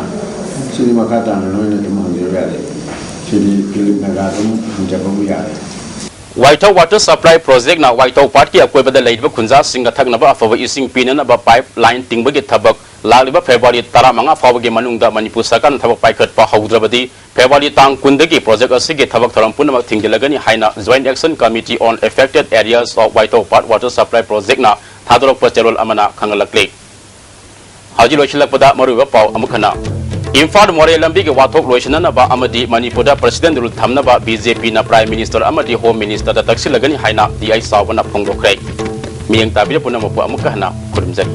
ꯁꯤꯗꯤ ꯃꯈꯥ ꯇꯥꯅ ꯅꯣꯏꯅ ꯑꯗꯨꯝ ꯍꯪꯖꯕ ꯌꯥꯔꯦ꯫ ꯁꯤꯗꯤ ꯀꯤꯂꯤꯞ ꯅꯥꯒꯥ ꯑꯗꯨꯝ ꯍꯪꯖꯕꯕꯨ ꯌꯥꯔꯦ꯫ ꯋꯥꯏꯊꯧ water supply projectꯅ ꯋꯥꯏꯊꯧ ꯄꯥꯠꯀꯤ ꯑꯀꯣꯏꯕꯗ ꯂꯩꯔꯤꯕ ꯈꯨꯟꯖꯥꯁꯤꯡꯗ ꯊꯛꯅꯕ ꯑꯐꯕ ꯏꯁꯤꯡ ꯄꯤꯅꯅꯕ pipeline ꯇꯤꯡꯕꯒꯤ ꯊꯕꯛ ꯂꯥꯛꯂꯤꯕ February ꯇꯔꯥꯃꯉꯥ ꯐꯥꯎꯕꯒꯤ ꯃꯅꯨꯡꯗ ꯃꯅꯤꯄꯨꯔ ꯁꯔꯀꯥꯔꯅ ꯊꯕꯛ ꯄꯥꯏꯈꯠꯄ ꯍꯧꯗ꯭ꯔꯕꯗꯤ February ꯇꯥꯡ ꯀꯨꯟꯗꯒꯤ project ꯑꯁꯤꯒꯤ ꯊꯕꯛ ꯊꯧꯔꯝ ꯄꯨꯝꯅꯃꯛ ꯊꯤꯡꯖꯤꯜꯂꯒꯅꯤ ꯍꯥꯏꯅ Joint Action Committee on Affected Areas of Waithao Paat Water Supply Projectꯅ ꯊꯥꯗꯣꯔꯛꯄ ꯆꯦꯔꯣꯜ ꯑꯃꯅ ꯈꯪꯍꯜꯂꯛꯂꯤ꯫ ꯍꯧꯖꯤꯛ ꯂꯣꯏꯁꯤꯜꯂꯛꯄꯗ ꯃꯔꯨꯑꯣꯏꯕ ꯄꯥꯎ ꯑꯃꯨꯛ ꯍꯟꯅ꯫ ꯏꯝꯐꯥꯜ ꯃꯣꯔꯦ ꯂꯝꯕꯤꯒꯤ ꯋꯥꯊꯣꯛ ꯂꯣꯏꯁꯤꯟꯅꯅꯕ ꯑꯃꯗꯤ ꯃꯅꯤꯄꯨꯔꯗ President Rule ꯊꯝꯅꯕ BJPꯅ Prime Minister ꯑꯃꯗꯤ Home Ministerꯗ ꯇꯛꯁꯤꯜꯂꯒꯅꯤ ꯍꯥꯏꯅ ꯗꯤ ꯑꯥꯏ ꯆꯥꯎꯕꯅ ꯐꯣꯡꯗꯣꯛꯈ꯭ꯔꯦ꯫ ꯃꯤꯠꯌꯦꯡ ꯇꯥꯕꯤꯔ ꯄꯨꯝꯅꯃꯛꯄꯨ ꯑꯃꯨꯛꯀ ꯍꯟꯅ ꯈꯨꯔꯨꯝꯖꯔꯤ꯫